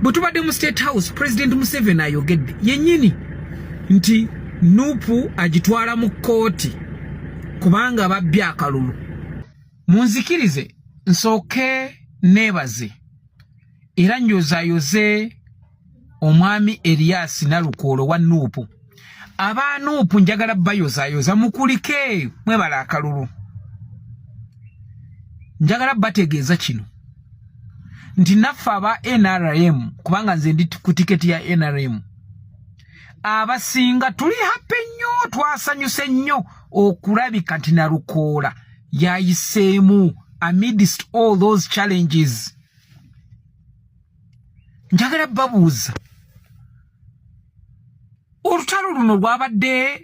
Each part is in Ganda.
Bwe tubadde mu State House, President Museveni ayogedde yennyini nti NUP agitwala mu kkooti kubanga babbye akalulu. Munzikirize nsooke neebaze era njozayoze omwami Erias Nalukoola wa NUP. Aba NUP njagala bayozayoza, mukulike, mwebala akalulu. Njagala bategeeza kino nti naffe aba NRM, kubanga nze ndi ku tiketi ya NRM, abasinga tuli happy nnyo, twasanyuse nnyo okulabika nti Nalukoola yayiseemu amidst all those challenges. Njagala babuuza, olutalo luno lwabadde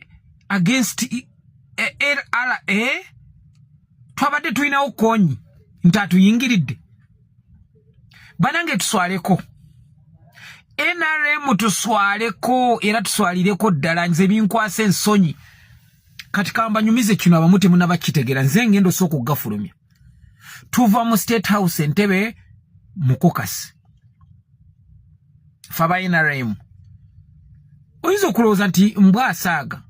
against LRA? Twabadde tulinawo Kony nti atuyingiridde. Banange, tuswaleko. NRM tuswaleko era tuswalireko ddala. Nze binkwasa ensonyi. Kati kambanyumize kino, abamu temunaba kitegeera. Nze ngenda osooka okugafulumya. Tuva mu State House Entebe mu caucus fe aba NRM. Oyinza okulowooza nti mbwasaaga,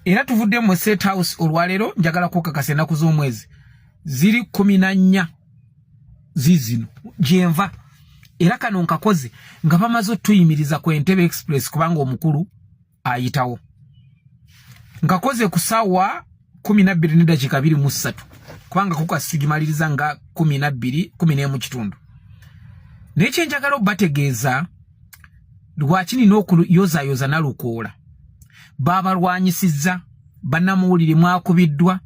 era tuvudde mu State House olwaleero. Njagala kukakasa, ennaku z'omwezi ziri 14 zizino gyenva, era kano nkakoze nga bamaze otuyimiriza ku Entebe Express kubanga omukulu ayitawo. Nkakoze ku ssaawa 12 ne dakiika 23, kubanga caucus tugimaliriza nga 12, 11 kitundu. Naye kyenjagala obategeeza, lwaki nina okuyozayoza Nalukoola? Babalwanyisizza, bannamuwulire, mwakubiddwa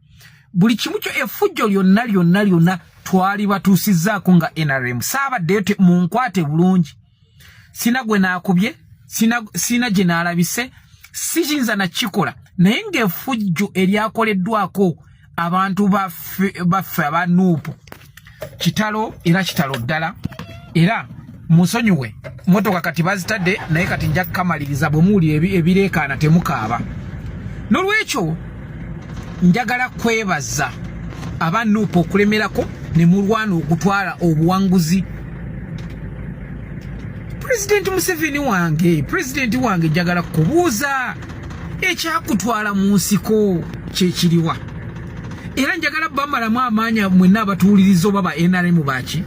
buli kimu kyo, effujjo lyonna lyonna lyonna twali batuusizzaako nga NRM. Saabaddeyo, munkwate bulungi, sina gwe naakubye, sina gye naalabise, siyinza nakikola. Naye ng'effujjo eryakoleddwako abantu baffe aba NUP kitalo, era kitalo ddala. Era musonyiwe, motoka kati bazitadde, naye kati nja kukamaliriza. Bwe muwulira ebireekaana temukaaba. N'olwekyo njagala kwebaza aba NUP okulemerako ne mulwana okutwala obuwanguzi. Pulezidenti Museveni wange, pulezidenti wange, njagala kubuuza, ekyakutwala mu nsiko kyekiriwa? Era njagala bamalamu amaanyi mwenna abatuwuliriza, oba ba NRM baki.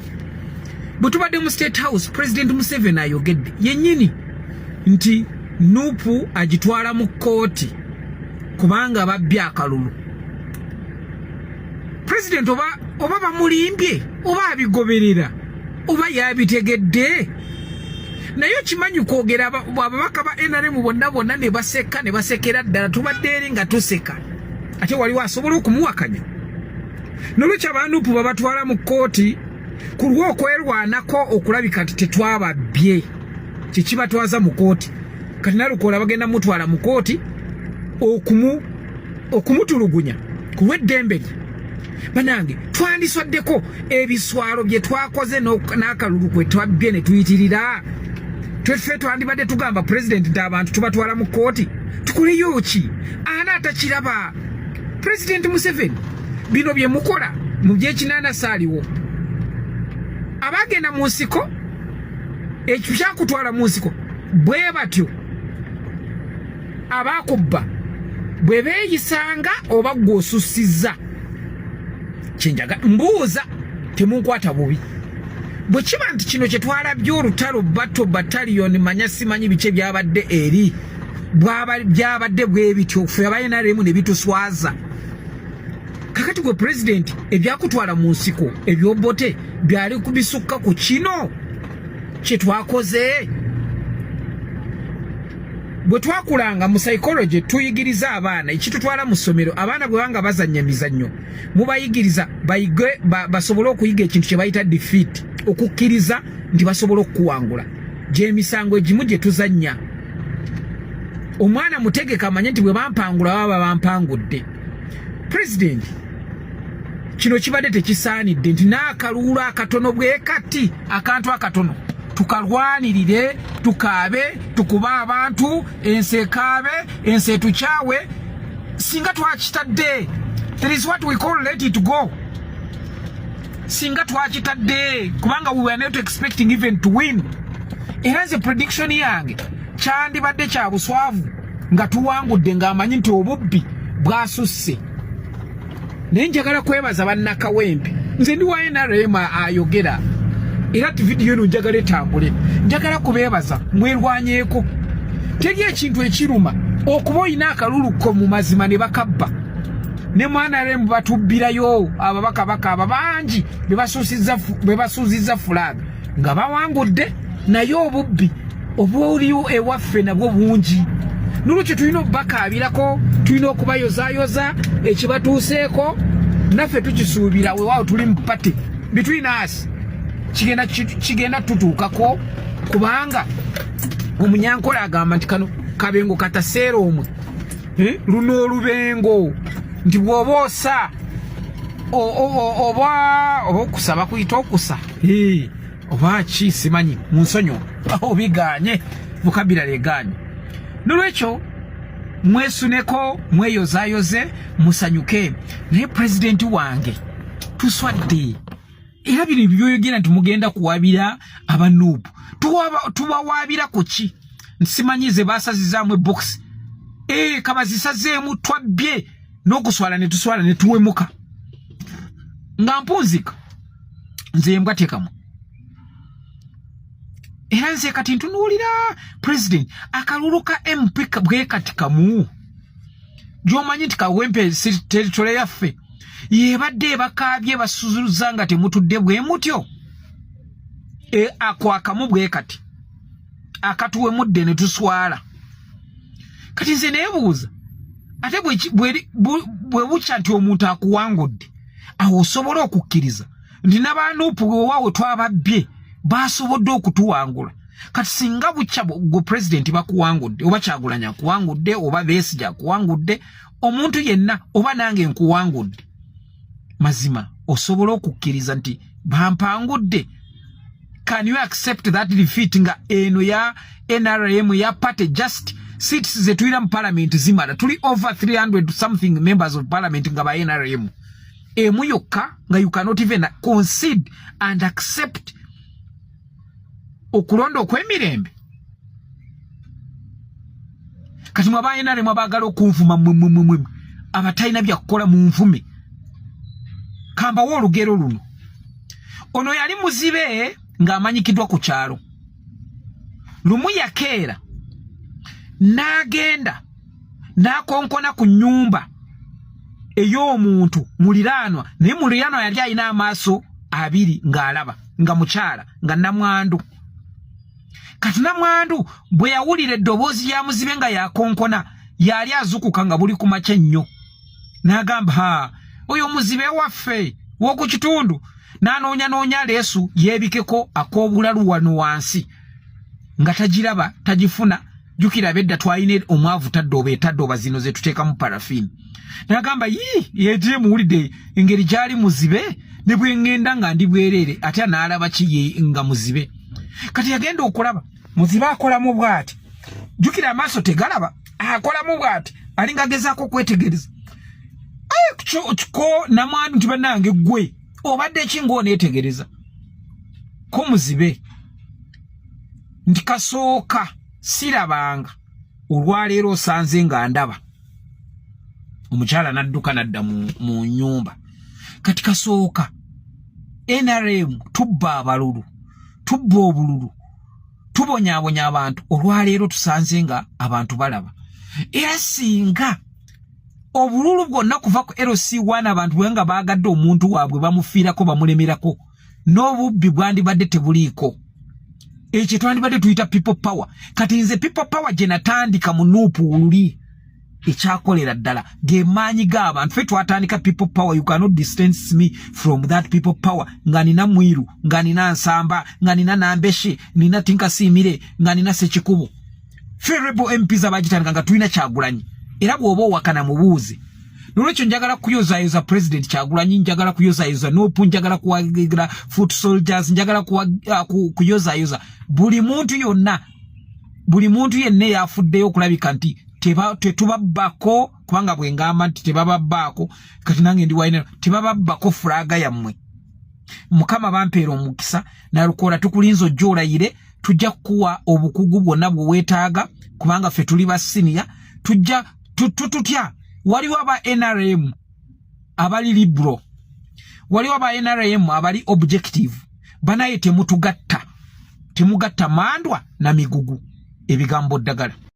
Bwe tubadde mu State House, President Museveni ayogedde yennyini nti NUP agitwala mu kkooti kubanga babbye akalulu. President oba bamulimbye, oba abigoberera, oba yabitegedde, naye okimanyi kwogera ababaka ba NRM bonna bonna ne baseka, ne basekera ddala. Tubadde eri nga tuseka, ate waliwo asobola okumuwakanya? Nolwekyo aba NUP babatwala mu kkooti ku lw'okwerwanako okulabika nti tetwababbye, kyekibatwaza mu kkooti. Kati Nalukoola bagenda mutwala mu kkooti okumutulugunya ku lw'eddembe lye. Banange, twandiswaddeko ebiswalo bye twakoze n'akalulu kwe twabbye ne tuyitirira. Tweffe twandibadde tugamba pulezidenti nti abantu tubatwala mu kkooti, tukoleyo ki? Ana atakiraba, Pulezidenti Museveni, bino bye mukola mu byekinaana saaliwo. Abagenda mu nsiko, ekyo kyakutwala mu nsiko bwe batyo abakubba bwe beeyisanga, oba gwe osussizza? Kyenjaga mbuuza, temunkwata bubi. Bwe kiba nti kino kye twalabye, olutalo, battle, battalion, manya simanyi biki ebyabadde eri, byabadde bwe bityo, ffe aba NRM ne bituswaza. Kakati gwe pulezidenti, ebyakutwala mu nsiko ebyobote byali kubisukka ku kino kye twakoze? Bwe twakulanga mu psychology, tuyigiriza abaana ekitutwala mu ssomero. Abaana bwe banga bazannya mizannyo, mubayigiriza bayige basobole okuyiga ekintu kye bayita defeat, okukkiriza nti basobola okukuwangula. Gyemisango egimu gye tuzannya, omwana mutegeka amanye nti bwe bampangula baba bampangudde. Pulezidenti, kino kibadde tekisaanidde nti n'akaluulu akatono bwe kati, akantu akatono tukalwanirire, tukaabe, tukube abantu, ensi ekaabe, ensi etukyawe. Singa twakitadde, there is what we call let it go. Singa twakitadde, kubanga we were not expecting even to win. Era nze prediction yange kyandibadde kya buswavu nga tuwangudde ng'amanyi nti obubbi bwasusse. Naye njagala kwebaza bannakawempe, nze ndi wa NRM ayogera, era ti vidiyo eno njagala etambule. Njagala kubeebaza, mwerwanyeeko. Teri ekintu ekiruma okuba olina akalulu ko mu mazima ne bakabba. Ne mu NRM batubbirayo ababaka bakaaba bangi be basuuzizza flag nga bawangudde, naye obubbi obwoliwo ewaffe nabwo bungi. Nolwekyo tulina okubakaabirako, tulina okubayozayoza. Ekibatuuseeko naffe tukisuubira. Wewaawo tuli mu party, between us kigenda kigenda tutuukako, kubanga omunyankola agamba nti kano kabengo kataseera omwe. Luno olubengo nti bw'oba osa oba okusaba kuyita okusa oba ki simanyi, mu nsonyiwa obiganye, vocabulary eganye. Nolwekyo mwesuneko, mweyozayoze, musanyuke. Naye pulezidenti wange, tuswadde. Era bino byoyogera nti mugenda kuwabira aba NUP, tubawaabira ku ki? Nsimanyi ze basazizaamu ebokisi kabazisazeemu. Twabbye n'okuswala ne tuswala ne tuwemuka nga mpunzika. Nze embwa tekamu. Era nze kati ntunuulira president, akalulu ka MP bwe kati kamu gy'omanyi nti Kawempe territory yaffe yebadde ebakaabye basuzuluza nga temutudde bwe mutyo. Ako akamu bwe kati akatuwemudde ne tuswala. Kati nze neebuuza, ate bwe bukya nti omuntu akuwangudde, awo osobola okukkiriza nti n'aba NUP wewaawe twababbye, basobodde okutuwangula? Kati singa bukya gwe pulezidenti bakuwangudde, oba Kyagulanyi akuwangudde, oba Besigye akuwangudde, omuntu yenna, oba nange nkuwangudde, mazima osobola okukkiriza nti bampangudde? Can you accept that defeat nga eno ya NRM ya party, just seats zetulina mu parliament zimala, tuli over 300 something members of parliament nga ba NRM, emu yokka nga you cannot even concede and accept okulonda okw'emirembe? Kati mwe aba NRM abaagala okunvuma, mmwe abatalina byakukola munvume, kambawo olugero luno. Ono yali muzibe ng'amanyikiddwa ku kyalo. Lumu yakeera n'agenda n'akonkona ku nnyumba ey'omuntu muliraanwa, naye muliraanwa yali alina amaaso abiri ng'alaba, nga mukyala, nga namwandu. Kati namwandu bwe yawulira eddoboozi lya muzibe nga yakonkona, yali azukuka nga buli ku makya ennyo, n'agamba, "Ha, oyo muzibe waffe w'oku kitundu." N'anoonyanoonya leesu yeebikeko ak'obulalu wano wansi, nga tagiraba, tagifuna. Jjukira abedda twalina omwavu tadooba, etadooba zino ze tuteekamu parafiini. N'agamba, "Yii, yetye muwulidde engeri gy'ali muzibe, ne bwe ŋŋenda nga ndi bwereere ate anaalaba ki ye nga muzibe?" Kati yagenda okulaba muzibe akolamu bw'ati. Jjukira amaaso tegalaba, akolamu bw'ati, alinga agezaako okwetegereza. Ko namwandu nti, "Bannange, ggwe obadde ki ng'oneetegereza?" Ko muzibe nti, "Kasooka sirabanga, olwaleero osanze nga ndaba." Omukyala n'adduka n'adda mu nnyumba. Kati kasooka NRM tubba abalulu, tubba obululu, tubonyaabonya abantu, olwaleero tusanze nga abantu balaba. Era singa obululu bwonna kuva ku LC1 abantu bwe nga baagadde omuntu waabwe bamufiirako, bamulemerako, n'obubbi bwandibadde tebuliiko. Ekyo twandibadde tuyita people power. Kati nze people power gye natandika mu NUP luli ekyakolera ddala ge maanyi g'abantu. Ffe twatandika people power. You cannot distance me from that people power. Nga nina Mwiru, nga nina Nsamba, nga nina Nambeshe, nina Tinkasiimire, nga nina Sekikubo, ffe rebel MPs abagitandika nga tulina Kyagulanyi. Era bw'oba owakana mubuuze. Nolwekyo njagala kuyozayoza President Kyagulanyi, njagala kuyozayoza NUP, njagala kuwagira foot soldiers, njagala kuyozayoza buli muntu yonna, buli muntu yenna eyafuddeyo okulabika nti tetubabbako, kubanga bwe ngamba nti tebababbaako, kati nange ndi waina tebababbako flag yammwe. Mukama bampeera omukisa. Nalukola, tukulinza ojja olayire. Tujja kukuwa obukugu bwonna bwe weetaaga, kubanga ffe tuli ba senior. Tujja tututya. Waliwo aba NRM abali liberal, waliwo aba NRM abali objective. Banaye temutugatta, temugatta mandwa na migugu. Ebigambo ddagala.